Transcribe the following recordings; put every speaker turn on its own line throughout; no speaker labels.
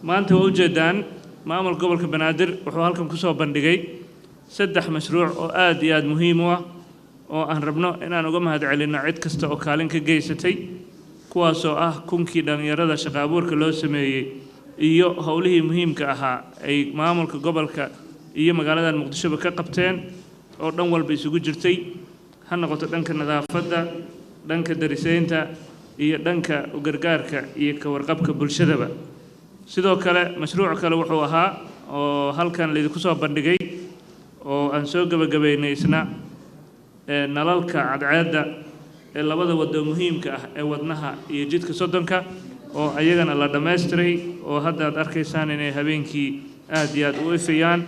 Maanta waa ujeedaan, maamulka gobolka Banaadir wuxuu halkan ku soo bandhigay saddex mashruuc oo aad iyo aad muhiim u ah, oo aan rabno inaan uga mahad celinno cid kasta oo kaalin ka geysatay, kuwaasoo ah 1000-kii dhallinyarada shaqo abuurka loo sameeyey iyo howlihii muhiimka ahaa ay maamulka gobolka iyo magaaladan Muqdishoba ka qabteen, oo dhan walba isugu jirtay, ha noqoto dhanka nadaafadda, dhanka dariseynta iyo dhanka gargaarka iyo ka warqabka bulshadaba. Sidoo kale mashruuc kale wuxuu ahaa oo halkan laydinku soo bandhigay oo aan soo gebagabaynay isna nalalka cadceedda ee labada waddo muhiimka ah ee Wadnaha iyo Jidka Soddonka, oo ayagana la dhammaystiray, oo hadda aad arkaysaan inay habeenkii aad iyo aad u ifayaan,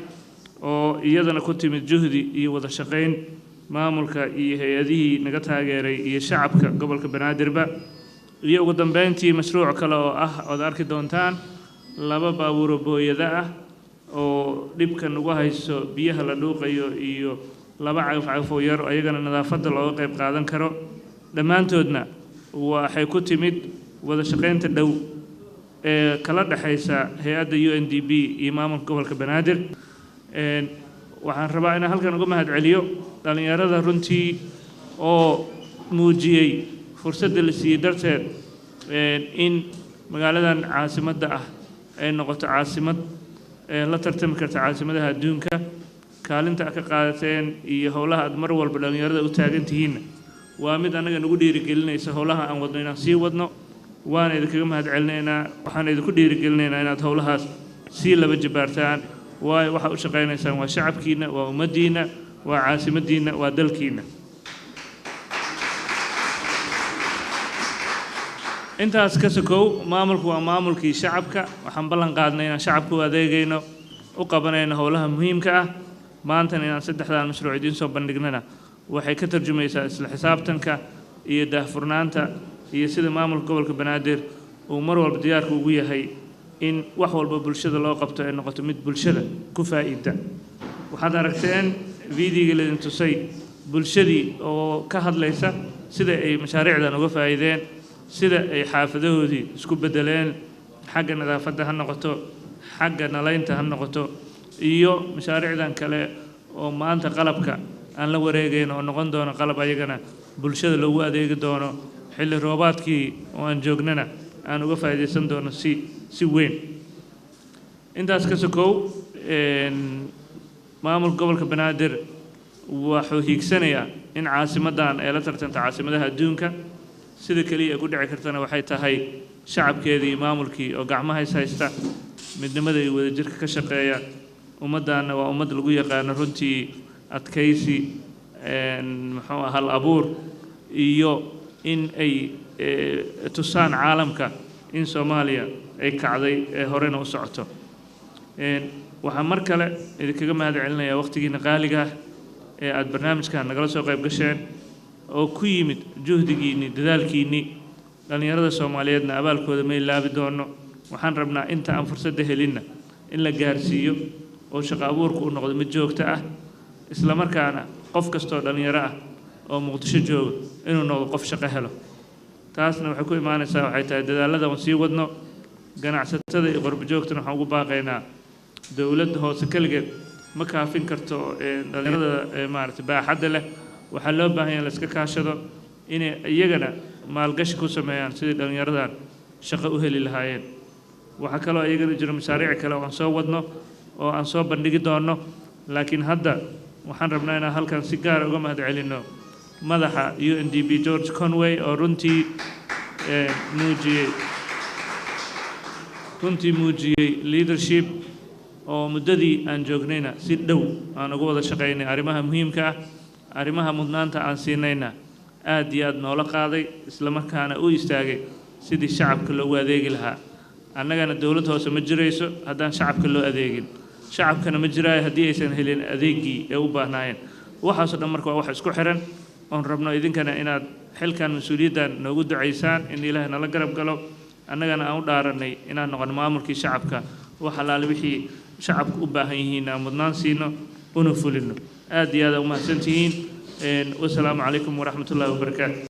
oo iyadana ku timid juhdi iyo wada shaqayn maamulka iyo hay-adihii naga taageeray iyo shacabka gobolka Banaadirba. Iyo ugu dambeyntii mashruuc kale oo ah ood arki doontaan laba baabuuro booyada ah oo dhibka nagu hayso biyaha la dhuuqayo iyo laba cagaf cagafoo yar oo ayagana nadaafadda looga qayb qaadan karo. Dhammaantoodna waxay ku timid wada shaqaynta dhow ee kala dhexaysa hay-adda UNDP iyo maamulka gobolka Banaadir. Waxaan rabaa inaan halkan uga mahad celiyo dhallinyarada runtii oo muujiyey fursadda la siiyey darteed in magaaladan caasimadda ah ay noqoto caasimad la tartami karta caasimadaha adduunka. Kaalinta aad ka qaadateen iyo howlaha aad mar walba dhallinyarada u taagan tihiinna waa mid annaga nagu dhiirigelinaysa howlaha aan wadno inaan sii wadno. Waana idinkaga mahad celinaynaa, waxaan idinku dhiirigelinaynaa inaad howlahaas sii laba jibaartaan, waayo waxaa u shaqaynaysaan waa shacabkiinna, waa ummaddiinna, waa caasimaddiinna, waa dalkiinna. Intaas ka sokow, maamulku waa maamulkii shacabka. Waxaan ballan qaadnay inaan shacabka u adeegayno, u qabanayno howlaha muhiimka ah. Maantana inaan saddexdan mashruuc idiin soo bandhignana waxay ka tarjumaysaa isla xisaabtanka iyo daahfurnaanta iyo sida maamulka gobolka Banaadir uu mar walba diyaarka ugu yahay in wax walba bulshada loo qabto ay noqoto mid bulshada ku faa'iida. Waxaad aragteen videoga laydin tusay bulshadii oo ka hadlaysa sida ay mashaariicdan uga faa'iideen, sida ay xaafadahoodii isku beddeleen, xagga nadaafadda ha noqoto, xagga nalaynta ha noqoto, iyo mashaariicdan kale oo maanta qalabka aan la wareegayn oo noqon doono qalab ayagana bulshada loogu adeegi doono, xilli roobaadkii oo aan joognana aan uga faa'iidaysan doono si weyn. Intaas ka sokow, maamulka gobolka Banaadir wuxuu hiigsanayaa in caasimaddan ay la tartanta caasimadaha adduunka. Sida keliya ay ku dhici kartana waxay tahay shacabkeedii iyo maamulkii oo gacmaha is haysta, midnimada iyo wadajirka ka shaqeeya. Ummaddaanna waa ummad lagu yaqaano runtii adkaysi, muxuu hal abuur iyo in ay tusaan caalamka in Soomaaliya ay kacday ee horena u socoto. Waxaan mar kale idinkaga mahad celinayaa waqtigiina qaaliga ah ee aada barnaamijkan nagala soo qayb gasheen, oo ku yimid juhdigiinni, dadaalkiinni. Dhallinyarada Soomaaliyeedna abaalkooda ma ilaabi doono. Waxaan rabnaa inta aan fursadda helinna in la gaarsiiyo oo shaqo abuurku u noqdo mid joogto ah, isla markaana qof kastoo dhallinyaro ah oo Muqdisho jooga inuu noqdo qof shaqo helo. Taasna waxay ku imaanaysaa waxay tahay dadaallada aan sii wadno. Ganacsatada iyo qurbo-joogtana waxaan ugu baaqaynaa, dowladda hoose keligeed ma kaafin karto dhallinyarada maaragtay baaxadda leh. Waxaa loo baahan yahay in la iska kaashado inay iyagana maalgashi ku sameeyaan sidii dhallinyaradan shaqo u heli lahaayeen. Waxaa kaloo iyagana jiro mashaariic kale oo aan soo wadno oo aan soo bandhigi doono, laakiin hadda waxaan rabnaa inaan halkan si gaara uga mahad celinno madaxa UNDP George Conway, oo runtii muujiyey, runtii muujiyey leadership, oo muddadii aan joognayna si dhow aan uga wada shaqaynay arrimaha muhiimka ah, arrimaha mudnaanta aan siinayna aad iyo aad noola qaaday, isla markaana u istaagay sidii shacabka loogu adeegi lahaa. Annagana dowlad hoose ma jirayso haddaan shacabka loo adeegin, shacabkana ma jiraayo haddii aysan helin adeegii ay u baahnaayeen. Waxaasoo dhan marka waa wax isku xiran oon rabno idinkana inaad xilkan mas-uuliyaddan noogu ducaysaan in Ilaahay nala garab galo, annagana aan u dhaaranay inaan noqono maamulkii shacabka, wax allaale wixii shacabku u baahan yihiin aan mudnaan siino una fulino. Aad iyo aad aa u mahadsantihiin. Wasalaamu calaykum waraxmat ullahi wabarakaatu.